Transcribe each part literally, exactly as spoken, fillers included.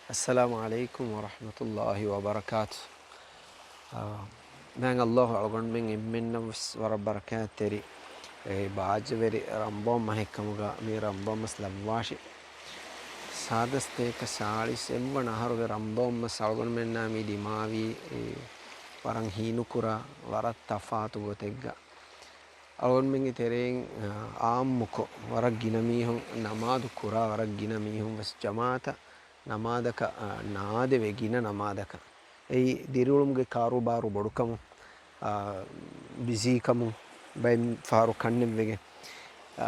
އައްސަލާމު ޢަލައިކުމް ވަރަޙްމަތުﷲި ވަބަރަކާތު. އާ، މާތް ﷲ އަޅުގަނޑުމެން އެންމެންނަށް ވެސް ވަރަށް ބަރަކާތްތެރި އެ ބާއްޖަވެރި ރަމަޟާން މަހެއްކަމުގަ މި ރަމަޟާން މަސް ލައްވާށި. ސާދަސް ތޭކަ ސާޅީސް އެއްވަނަ އަހަރުގެ ރަމަޟާން މަސް އަޅުގަނޑުމެންނާ މި ދިމާވީ، އެ، ވަރަށް ހީނުކުރާ، ވަރަށް ތަފާތު ގޮތެއްގަ. އަޅުގަނޑުމެންގެ ތެރެއިން، އާ، އާއްމުކޮށް، ވަރަށް ގިނަ މީހުން ނަމާދު ކުރާ، ވަރަށް ގިނަ މީހުން ވެސް ޖަމާޢަތަށް ނަމާދަކަށް، އާ، ނާދެވޭ، ގިނަ ނަމާދަކަށް. އެއީ ދިރިއުޅުމުގެ ކާރޫބާރޫ ބޮޑުކަމުން، އާ، ބިޒީކަމުން ބައެއް ފަހަރު ކަންނެތްވެގެން، އާ،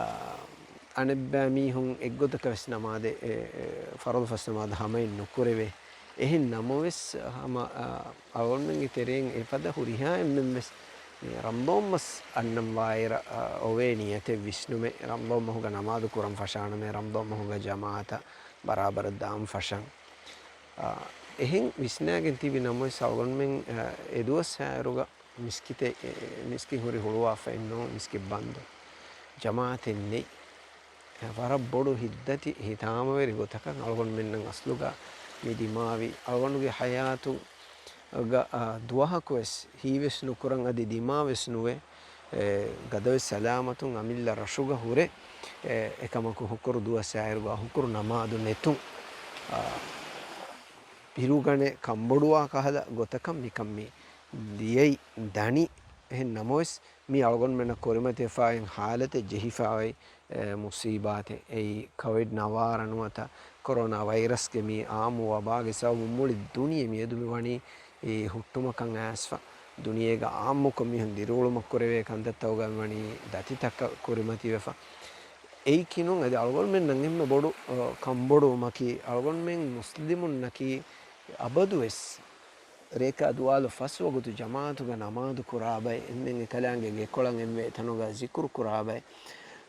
އަނެއްބައި މީހުން އެއްގޮތަކަށް ވެސް ނަމާދެއް، އެ، އެ، ފަރުޟު ފަސް ނަމާދު ހަމައެއް ނުކުރެވޭ. އެހެން ނަމަވެސް، ހަމަ، އާ، އަޅުގަނޑުމެންގެ ތެރެއިން އެފަދަ ހުރިހާ އެންމެން ވެސް މި ރަމަޟާން މަސް އަންނަން ވާއިރަށް، އާ، އޮވޭ ނިޔަތެއް ވިސްނުމެއް، ރަމަޟާން މަހުގަ ނަމާދު ކުރަން ފަށާނަމޭ، ރަމަޟާން މަހުގަ ޖަމާޢަތަށް ބަރާބަރަށް ދާން ފަށަން. އާ، އެހެން ވިސްނާގެން ތިބި ނަމަވެސް އަޅުގަނޑުމެން، އާ، އެ ދުވަސް ހާއިރުގަ މިސްކިތެއް، އެ، މިސްކިތް ހުރި ހުޅުވާފައެއް ނޫން، މިސްކިތް ބަންދު. ޖަމާޢަތެއް ނެތް. ވަރަށް ބޮޑު ހިތްދަތި ހިތާމަވެރި ގޮތަކަށް އަޅުގަނޑުމެންނަށް އަސްލުގަ މި ދިމާވި. އަޅުގަނޑުގެ ޙަޔާތުގަ، އާ، ދުވަހަކުވެސް ހީވެސް ނުކުރަން އަދި ދިމާވެސް ނުވެ، އެ، ގަދަވެސް ސަލާމަތުން އަމިއްލަ ރަށުގަ ހުރެ، އެ، އެކަމަކު ހުކުރު ދުވަސް ހާއިރުގަ ހުކުރު ނަމާދު ނެތުން، އާ، ބިރުގަނެ ކަންބޮޑުވާ ކަހަލަ ގޮތަކަށް މިކަން މި ދިޔައީ ދަނީ. އެހެން ނަމަވެސް، މީ އަޅުގަނޑުމެންނަށް ކުރިމަތިވެފައި އިން ޙާލަތެއް ޖެހިފައި، އެ، މުޞީބާތެއް. އެއީ ކޮވިޑް ނަވާރަ ނުވަތަ ކޮރޯނާ ވައިރަސްގެ މި އާއްމު ވަބާގެ ސަބަބުން މުޅި ދުނިޔެ މިއަދު މި ވަނީ އެ ހުއްޓުމަކަށް އައިސްފަ. ދުނިޔޭގަ އާއްމުކޮށް މީހުން ދިރިއުޅުމަށް ކުރެވޭ ކަންތައްތަކުގަ މި ވަނީ ދަތިތަކަށް ކުރިމަތިވެފަ. އެއީކީ ނޫން އަދި އަޅުގަނޑުމެންނަށް އެންމެ ބޮޑު، އަ، ކަންބޮޑުވުމަކީ އަޅުގަނޑުމެން މުސްލިމުންނަކީ އަބަދުވެސް ރޭކާ ދުވާލު ފަސް ވަގުތު ޖަމާޢަތުގަ ނަމާދު ކުރާ ބައެއް، އެންމެން އެކަލާނގެ ގެކޮޅަށް އެއްވެ ތަނުގަ ޒިކުރު ކުރާ ބައެއް،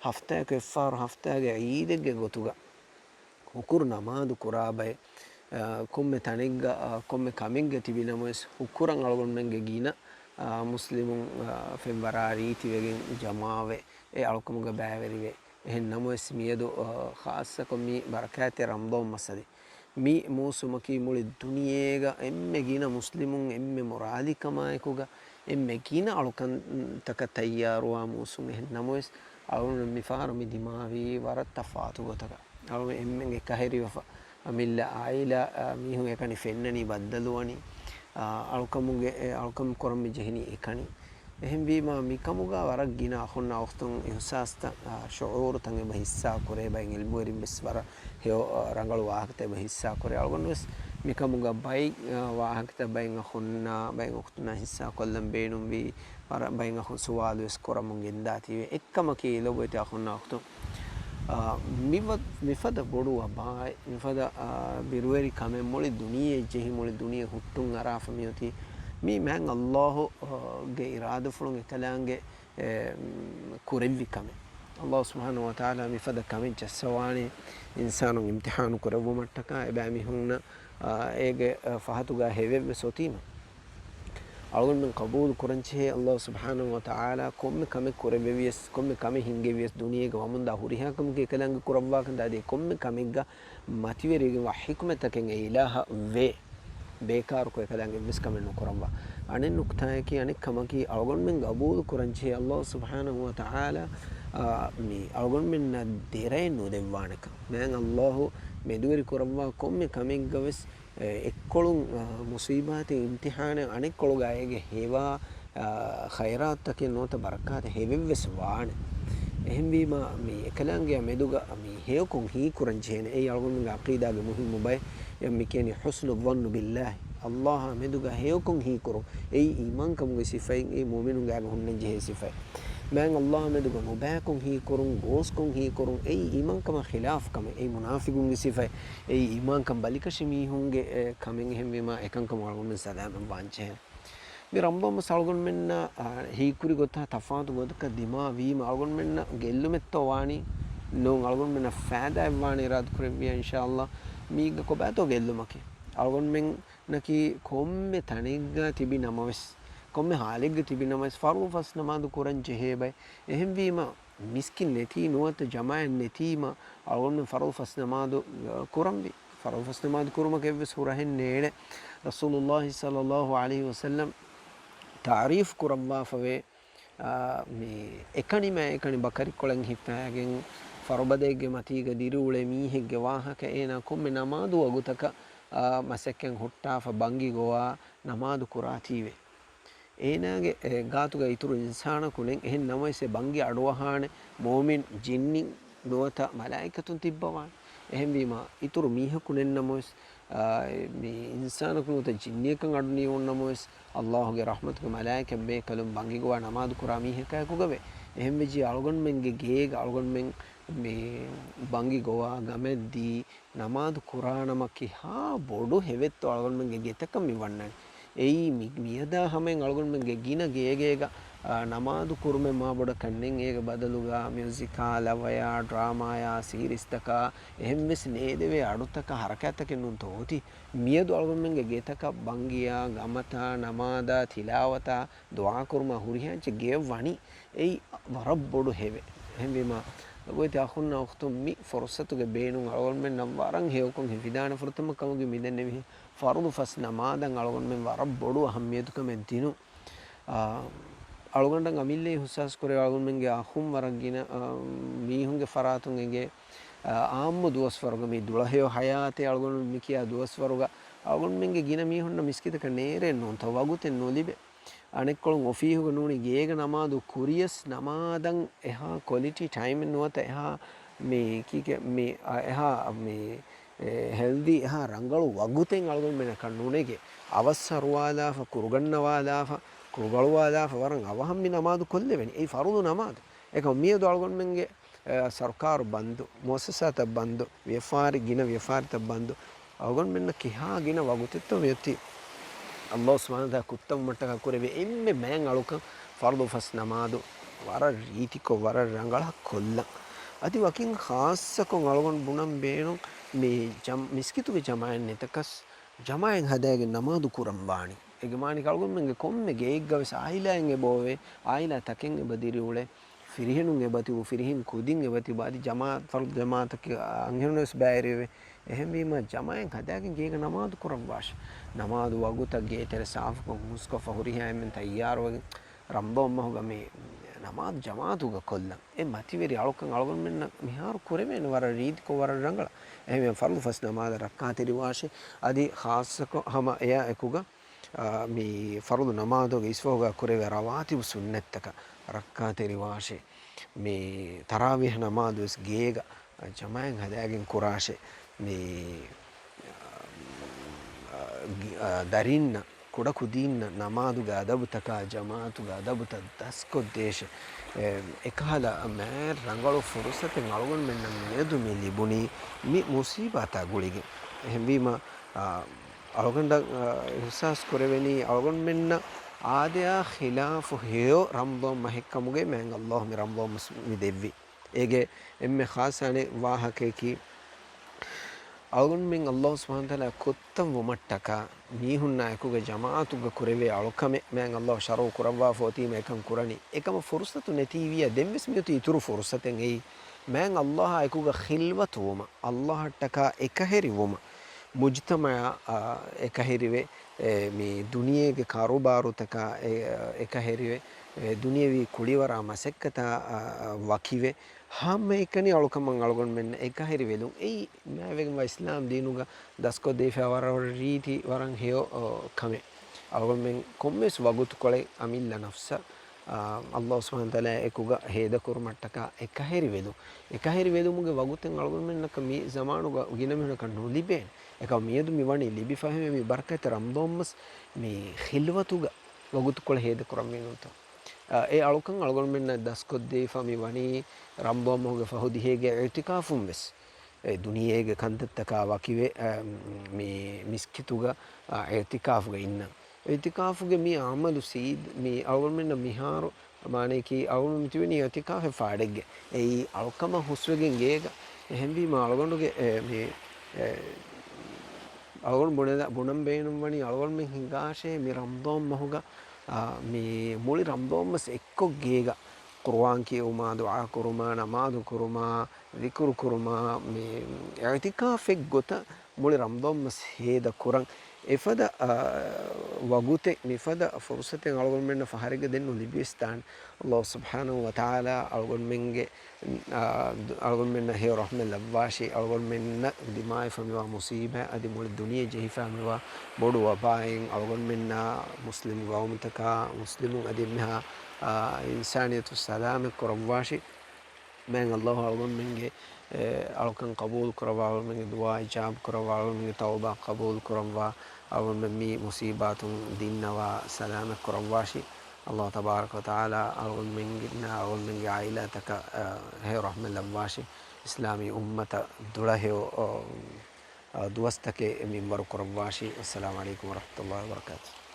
ހަފްތާއަކު އެއްފަހަރު ހަފްތާގެ ޢީދެއްގެ ގޮތުގަ ހުކުރު ނަމާދު ކުރާ ބައެއް، އާ، ކޮންމެ ތަނެއްގަ، އާ، ކޮންމެ ކަމެއްގަ ތިބި ނަމަވެސް ހުކުރަން އަޅުގަނޑުމެންގެ ގިނަ، އާ، މުސްލިމުން، އާ، ފެންވަރާ ރީތިވެގެން ޖަމާވެ އެ އަޅުކަމުގަ ބައިވެރިވޭ. އެހެން ނަމަވެސް މިއަދު، އާ، ޚާއްޞަކޮށް މި ބަރަކާތްތެރި ރަމަޟާން މަސް އަދި މި މޫސުމަކީ މުޅި ދުނިޔޭގަ އެންމެ ގިނަ މުސްލިމުން އެންމެ މުރާދިކަމާއެކުގަ އެންމެ ގިނަ އަޅުކަންތަކަށް ތައްޔާރުވާ މޫސުން. އެހެން ނަމަވެސް، އަޅުގަނޑު މިފަހަރު މި ދިމާވީ ވަރަށް ތަފާތު ގޮތަކަށް. އަޅުގަނޑު އެންމެން އެކަހެރިވެފަ، އަމިއްލަ އާއިލާ، އާ، މީހުން އެކަނި ފެންނަނީ ބައްދަލުވަނީ، އާ، އަޅުކަމުގެ، އެ، އަޅުކަން ކުރަން މި ޖެހެނީ އެކަނި. އެހެންވީމާ، މިކަމުގަ ވަރަށް ގިނަ އަޚުންނާ އުޚްތުން އިޙްސާސްތައް، އާ، ޝުޢޫރުތައް އެބަ ހިއްސާ ކުރޭ. ބައެއް ޢިލްމުވެރިން ވެސް ވަރަށް ހެޔޮ، އާ، ރަނގަޅު ވާހަކަތައް އެބަ ހިއްސާ ކުރޭ. އަޅުގަނޑު ވެސް މިކަމުގަ ބައެއް، އާ، ވާހަކަތައް ބައެއް އަޚުންނާ، ބައެއް އުޚްތުންނާ ހިއްސާ ކޮށްލަން ބޭނުންވީ. ވަރަށް ބައެއް އަޚުން ސުވާލު ވެސް ކުރަމުން ގެންދާތީވެ. އެއްކަމަކީ ލޮބުވެތި އަޚުންނާ އުޚްތުން، އާ، މިވަ-، މިފަދަ ބޮޑު ވަބާއެއް، މިފަދަ، އާ، ބިރުވެރި ކަމެއް މުޅި ދުނިޔެ ޖެހި، މުޅި ދުނިޔެ ހުއްޓުން އަރާފަ މިއޮތީ. މީ މާތް ﷲ، އާ، ގެ އިރާދަފުޅުން އެކަލާނގެ، އެ، ކުރެއްވި ކަމެއް. ﷲ ސުބްޙާނަހޫ ވަތަޢާލާ މިފަދަ ކަމެއް ޖައްސަވާނީ އިންސާނުން އިމްތިޙާނު ކުރެއްވުމަށްޓަކާ، އެބައިމީހުންނަށް، އާ، އޭގެ، އާ، ފަހަތުގަ ހެވެއްވެސް އޮތީމަ. އަޅުގަނޑުމެން ޤަބޫލު ކުރަންޖެހޭ، ﷲ ސުބްޙާނަހޫ ވަތަޢާލާ ކޮންމެ ކަމެއް ކުރެއްވެވިޔަސް، ކޮންމެ ކަމެއް ހިންގެވިޔަސް، ދުނިޔޭގަ ވަމުންދާ ހުރިހާ ކަމެއް އެކަލާނގެ ކުރައްވާކަން ދާދޭ، ކޮންމެ ކަމެއްގަ މަތިވެރިވެގެންވާ ޙިކުމަތަކެއް އެ އިލާހަށް ވޭ. ބޭކާރުކޮށް އެކަލާނގެ އެއްވެސް ކަމެއް ނުކުރައްވާ. އަނެއް ނުކްތާއަކީ، އަނެއް ކަމަކީ، އަޅުގަނޑުމެން ޤަބޫލު ކުރަންޖެހޭ، ﷲ ސުބްޙާނަހޫ ވަތަޢާލާ، އާ، މި އަޅުގަނޑުމެންނަށް ދެރައެއް ނުދެއްވާނެކަން. މާތް ﷲ މެދުވެރި ކުރައްވާ ކޮންމެ ކަމެއްގަ ވެސް އެ، އެއްކޮޅުން، އާ، މުޞީބާތެއް އިމްތިޙާނެއް، އަނެއްކޮޅުގަ އޭގެ ހެވާ، އާ، ޚައިރާތުތަކެއް ނުވަތަ ބަރަކާތެއް ހެވެއްވެސް ވާނެ. އެހެންވީމާ، މި އެކަލާނގެއާ މެދުގަ މި ހެޔޮކޮށް ހީކުރަން ޖެހޭނެ. އެއީ އަޅުގަނޑުގެ ޢަޤީދާގެ މުހިއްމު ބައެއް. އެ މި ކިޔަނީ ޙުސްނުއްޡަންނު ބިﷲ. ﷲ އާ މެދުގަ ހެޔޮކޮށް ހީކުރުން. އެއީ އީމާންކަމުގެ ސިފައެއް. އެއީ މުއުމިނުންގެ އަގު ހުންނަން ޖެހޭ ސިފައެއް. މާތް ﷲ އާ މެދުގަ ނުބައިކޮށް ހީކުރުން، ގޯސްކޮށް ހީކުރުން، އެއީ އީމާންކަމަށް ޚިލާފު ކަމެއް. އެއީ މުނާފިޤުންގެ ސިފައެއް. އެއީ އީމާންކަން ބަލިކަށި މީހުންގެ، އެ، ކަމެއް. އެހެންވީމާ، އެކަންކަމުން އަޅުގަނޑުމެން ސަލާމަތް ވާންޖެހޭ. މި ރަމަޟާން މަސް އަޅުގަނޑުމެންނަށް، އާ، ހީކުރި ގޮތާ ތަފާތު ގޮތަކަށް ދިމާވީމަ، އަޅުގަނޑުމެންނަށް ގެއްލުމެއްތޯ ވާނީ؟ ނޫން، އަޅުގަނޑުމެންނަށް ފައިދާއެއް ވާނެ އިރާދަކުރެއްވިޔާ، އިންޝާﷲ. މީގަ ކޮބާތޯ ގެއްލުމަކީ؟ އަޅުގަނޑުމެންނަކީ ކޮންމެ ތަނެއްގަ ތިބި ނަމަވެސް، ކޮންމެ ޙާލެއްގަ ތިބި ނަމަވެސް، ފަރުޟު ފަސް ނަމާދު ކުރަން ޖެހޭ ބައެއް. އެހެންވީމަ، މިސްކިތް ނެތީ ނުވަތަ ޖަމާޢަތް ނެތީމަ، އަޅުގަނޑުމެން ފަރުޟު ފަސް ނަމާދު، އަ، ކުރަންވީ. ފަރުޟު ފަސް ނަމާދު ކުރުމަކަށް އެއްވެސް ހުރަހެއް ނޭޅެ. ރަސޫލުﷲ ޞައްލަﷲ ޢަލައިހި ވަސައްލަމް ތަޢުރީފު ކުރައްވާފަވޭ، އާ، މި އެކަނި މާ އެކަނި ބަކަރިކޮޅެއް ހިފާގެން ފަރުބަދައެއްގެ މަތީގަ ދިރިއުޅޭ މީހެއްގެ ވާހަކަ އޭނާ ކޮންމެ ނަމާދު ވަގުތަކަށް، އާ، މަސައްކަތް ހުއްޓާފަ ބަންގި ގޮވާ ނަމާދު ކުރާތީވެ. އޭނާގެ، އެ، ގާތުގަ އިތުރު އިންސާނަކު ނެތް. އެހެން ނަމަވެސް އެ ބަންގި އަޑުއަހާނެ މުއުމިން ޖިންނި ނުވަތަ މަލާއިކަތުން ތިއްބަވާނެ. އެހެންވީމާ، އިތުރު މީހަކު ނެތް ނަމަވެސް، އާ، މި އިންސާނަކު ނުވަތަ ޖިންނިއަކަށް އަޑު ނިޔުން ނަމަވެސް، އައްލާހުގެ ރަޙްމަތުގެ މަލާއިކަތް ބޭކަލުން ބަންގި ގޮވާ ނަމާދު ކުރާ މީހަކާއެކުގަވޭ. އެހެންވެއްޖެ އަޅުގަނޑުމެންގެ ގޭގަ އަޅުގަނޑުމެން މި ބަންގި ގޮވާ ގަމެއްދީ، ނަމާދު ކުރާނަމަ ކިހާ ބޮޑު ހެވެއްތޯ އަޅުގަނޑުމެންގެ ގެތަކަށް މި ވަންނަނީ. އެއީ މި، މިއަދާ ހަމައިން އަޅުގަނޑުމެންގެ ގިނަ ގޭގޭގަ، އާ، ނަމާދު ކުރުމެއް މާ ބޮޑަކަށް ނެތް. އޭގެ ބަދަލުގަ މިއުޒިކާ، ލަވަޔާ، ޑްރާމާޔާ، ސީރީސްތަކާ އެހެންވެސް ނޭދެވޭ އަޑުތަކާ ހަރަކާތްތަކެއް ނޫންތޯ އޮތީ. މިއަދު އަޅުގަނޑުމެންގެ ގެތަކަށް ބަންގިޔާ، ގަމަތާ، ނަމާދާ، ތިލާވަތާ، ދުޢާ ކުރުމާ ހުރިހާ އެއްޗެއް ގެޔަށް ވަނީ. އެއީ ވަރަށް ބޮޑު ހެވެއް. އެހެންވީމާ، ލޮބުވެތި އަޚުންނާ އުޚްތުން، މި ފުރުޞަތުގެ ބޭނުން އަޅުގަނޑުމެންނަށް ވަރަށް ހެޔޮކޮށް ހެވިދާނެ. ފުރަތަމަ ކަމުގެ މިދެންނެވިހެން ފަރުޟު ފަސް ނަމާދަށް އަޅުގަނޑުމެން ވަރަށް ބޮޑު އަހައްމިޔަތުކަމެއް ދިނުން. އާ، އަޅުގަނޑަށް އަމިއްލައި އިޙްސާސް ކުރޭ، އަޅުގަނޑުމެންގެ އަޚުން ވަރަށް ގިނަ، އާ، މީހުންގެ ފަރާތުން އެނގޭ، އާ، އާއްމު ދުވަސްވަރުގަ މި ދުޅަހެޔޮ ޙަޔާތެއް އަޅުގަނޑު މި ކިޔާ ދުވަސްވަރުގަ އަޅުގަނޑުމެންގެ ގިނަ މީހުންނަށް މިސްކިތަކަށް ނޭރެއް ނޫންތޯ، ވަގުތެއް ނުލިބޭ. އަނެއްކޮޅުން އޮފީހުގަ ނޫނީ ގޭގަ ނަމާދު ކުރިޔަސް ނަމާދަށް އެހާ ކޮލިޓީ ޓައިމެއް ނުވަތަ އެހާ މި ކީކޭ މި، އަ، އެހާ މި، އެ، ހެލްދީ އެހާ ރަނގަޅު ވަގުތެއް އަޅުގަނޑުމެންނަކަށް ނުނެގޭ. އަވަސް އަރުވާލާފަ، ކުރުގަންނަވާލާފަ، ކުރުބަޅުވާލާފަ ވަރަށް އަވަހަށް މި ނަމާދު ކޮށްލެވެނީ. އެއީ ފަރުޟު ނަމާދު. އެކަމަ މިއަދު އަޅުގަނޑުމެންގެ އެ، ސަރުކާރު ބަންދު، މުއައްސަސާތައް ބަންދު، ވިޔަފާރި، ގިނަ ވިޔަފާރިތައް ބަންދު. އަޅުގަނޑުމެންނަށް ކިހާ ގިނަ ވަގުތެއްތޯ މިއޮތީ. އައްލާހު ސުބްޙާނަހޫ ވަތަޢާލާ ކުއްތަންވުމަށްޓަކާ ކުރެވޭ އެންމެ މާތް އަޅުކަން ފަރުޟު ފަސް ނަމާދު ވަރަށް ރީތިކޮށް، ވަރަށް ރަނގަޅަށް ކޮށްލަން. އަދި ވަކިން ޚާއްޞަކޮށް އަޅުގަނޑު ބުނަން ބޭނުން މި ޖަމް-، މިސްކިތުގެ ޖަމާޢަތް ނެތަކަސް ޖަމާޢަތް ހަދާގެން ނަމާދު ކުރަން ވާނީ. އޭގެ މާނައަކީ އަޅުގަނޑުމެންގެ ކޮންމެ ގެއެއްގަވެސް އާއިލާއިން އެބައޮވޭ، އާއިލާ ތަކެއް އެބަ ދިރިއުޅޭ. ފިރިހެނުން އެބަތިބު، ފިރިހެން ކުދިން އެބަތިބު، އަދި ޖަމާ-، ފަރުޟު ޖަމާޢަތަކީ އަންހެނުންވެސް ބައިވެރިވެ. އެހެންވީމާ، ޖަމާޢަތް ހަދާގެން ގޭގަ ނަމާދު ކުރައްވާށޭ. ނަމާދު ވަގުތަށް ގޭތެރެ ސާފުކޮށް، ހުސްކޮށްފަ ހުރިހާ އެންމެން ތައްޔާރުވެގެން، ރަމަޟާން މަހުގަ މި ނަމާދު ޖަމާޢަތުގަ ކޮށްލަން. އެ މަތިވެރި އަޅުކަން އަޅުގަނޑުމެންނަށް މިހާރު ކުރެވޭނެ ވަރަށް ރީތިކޮށް، ވަރަށް ރަނގަޅަށް. އެހެންވެ، ފަރުޟު ފަސް ނަމާދަށް ރައްކާތެރިވާށޭ. އަދި ޚާއްޞަކޮށް ހަމަ އެއާ އެކުގަ އާ، މި ފަރުޟު ނަމާދުގެ އިސްވަހުގަ ކުރެވޭ ރަވާތިބު ސުންނަތްތަކަށް ރައްކާތެރިވާށޭ. މި ތަރާވީޙް ނަމާދުވެސް ގޭގަ ޖަމާޢަތް ހަދާގެން ކުރާށޭ. މި، އާ، ދަރިންނަށް، ކުޑަކުދީންނަށް ނަމާދުގެ އަދަބުތަކާ ޖަމާޢަތުގެ އަދަބުތައް ދަސްކޮށްދޭށޭ. އެ، އެކަހަލަ މާތް ރަނގަޅު ފުރުޞަތެއް އަޅުގަނޑުމެންނަށް މިއަދު މި ލިބުނީ މި މުޞީބާތާ ގުޅިގެން. އެހެންވީމަ، އާ، އަޅުގަނޑަށް، އާ، އިޙްސާސް ކުރެވެނީ، އަޅުގަނޑުމެންނަށް އާދަޔާ ޚިލާފު ހެޔޮ ރަމަޟާން މަހެއްކަމުގައި މާތް އައްލާހު މި ރަމަޟާން މަސް މި ދެއްވީ. އޭގެ އެންމެ ޚާއްޞަ އަނެއް ވާހަކަޔަކީ، އަޅުގަނޑުމެން އައްލާހު ސުބްޙާނަހޫ ވަތަޢާލާ ކުއްތަން ވުމަށްޓަކާ މީހުންނާ އެކުގަ ޖަމާޢަތުގަ ކުރެވޭ އަޅުކަމެއް މާތް އައްލާހު ޝަރުޢު ކުރައްވާފަ އޮތީމަ އެކަން ކުރަނީ. އެކަމަށް ފުރުޞަތު ނެތީވިޔާ ދެންވެސް މިއޮތީ އިތުރު ފުރުޞަތެއް. އެއީ މާތް އައްލާހާ އެކުގަ ޚިލްވަތު ވުމަށް، އައްލާހަށްޓަކާ އެކަހެރި ވުމަށް، މުޖްތަމަޢަށް، އާ، އެކަހެރިވެ، އެ، މި ދުނިޔޭގެ ކާރޫބާރޫތަކާ އެ، އެކަހެރިވެ، އެ، ދުނިޔެވީ ކުޅިވަރާ މަސައްކަތާ، އާ، ވަކިވެ، ހަމައެކަނި އަޅުކަމަށް އަޅުގަނޑުމެން އެކަހެރިވެލުން. އެއީ މާތްވެގެންވާ އިސްލާމް ދީނުގަ ދަސްކޮށްދީފައި ވަރަށް ރީތި ވަރަށް ހެޔޮ، އޯ، ކަމެއް. އަޅުގަނޑުމެން ކޮންމެވެސް ވަގުތުކޮޅެއް އަމިއްލަ ނަފްސަށް، އާ، އައްލާހު ސުބްޙާނަހޫ ވަތަޢާލާ އެކުގަ ހޭދަކުރުމަށްޓަކާ އެކަހެރިވެލުން. އެކަހެރިވެލުމުގެ ވަގުތެއް އަޅުގަނޑުމެންނަކަށް މި ޒަމާނުގަ ގިނަ މީހުންނަކަށް ނުލިބޭނެ. އެކަމަށް މިއަދު މި ވަނީ ލިބިފަހެވެ މި ބަރަކަތްތެރި ރަމަޟާން މަސް މި ޚިލްވަތުގަ ވަގުތުކޮޅެއް ހޭދަކުރަންވީ ނޫންތޯ؟ އާ، އެ އަޅުކަން އަޅުގަނޑުމެންނަށް ދަސްކޮށްދީފަ މި ވަނީ ރަމަޟާން މަހުގެ ފަހު ދިހައިގެ އިޢުތިކާފުން ވެސް. އެ ދުނިޔޭގެ ކަންތައްތަކާ ވަކިވެ، އަ، މި މިސްކިތުގަ، އަ، އިޢުތިކާފުގަ އިންނަން. އިޢުތިކާފުގެ މި އަމަލު ސީދް، މި އަޅުގަނޑުމެންނަށް މިހާރު، މާނަޔަކީ އަޅުގަނޑު މި ތިބެނީ އިޢުތިކާފެއް ފާޑެއްގަ. އެއީ އަޅުކަމަށް ހުސްވެގެން ގޭގަ. އެހެންވީމަ އަޅުގަނޑުގެ، އެ، މި، އެ، އަޅުގަނޑު ބުނެދ-، ބުނަން ބޭނުންވަނީ އަޅުގަނޑުމެން ހިނގާށޭ މި ރަމަޟާން މަހުގަ، އާ، މި މުޅި ރަމަޟާން މަސް އެއްކޮށް ގޭގަ ޤުރުއާން ކިޔެވުމާ، ދުޢާ ކުރުމާ، ނަމާދު ކުރުމާ، ޛިކުރު ކުރުމާ، މި އިޢުތިކާފެއް ގޮތަށް މުޅި ރަމަޟާން މަސް ހޭދަ ކުރަން. އެފަދަ، އާ، ވަގުތެއް، މިފަދަ ފުރުސަތެއް އަޅުގަނޑުމެންނަށް ފަހަރެއްގަ ދެން ނުލިބިވެސްދާނެ. ﷲ ސުބްޙާނަހޫ ވަތަޢާލާ އަޅުގަނޑުމެންގެ، އާ، އަޅުގަނޑުމެންނަށް ހެޔޮ ރަޙްމަތް ލައްވާށި. އަޅުގަނޑުމެންނަށް ދިމާވެފަ މިވާ މުޞީބާތް އަދި މުޅި ދުނިޔެ ޖެހިފަ މިވާ ބޮޑު ވަބާއިން އަޅުގަނޑުމެންނާ މުސްލިމް ގައުމުތަކާ މުސްލިމުން އަދި އެންމެހާ، އާ، އިންސާނިއްޔަތު ސަލާމަތް ކުރައްވާށި. މާތް ﷲ އަޅުގަނޑުމެންގެ، އެ، އަޅުކަން ޤަބޫލު ކުރައްވާ، އަޅުގަނޑުމެންގެ ދުޢާ އިޖާބަ ކުރައްވާ، އަޅުގަނޑުމެންގެ ތައުބާ ޤަބޫލު ކުރައްވާ، އަޅުގަނޑުމެން މި މުޞީބާތުން ދިންނަވާ ސަލާމަތް ކުރައްވާށި. ﷲ ތަބާރަކަ ވަތަޢާލާ އަޅުގަނޑުމެންގެ، އަޅުގަނޑުމެންގެ ޢާއިލާތަކަށް، އަ، ހެޔޮ ރަޙްމަތް ލައްވާށި. އިސްލާމީ އުއްމަތަށް ދުޅަހެޔޮ، އަ، އަ، ދުވަސްތަކެއް މިންވަރު ކުރައްވާށި. އައްސަލާމު ޢަލައިކުމް ވަރަޙްމަތުﷲ ވަބަރަކާތުހު.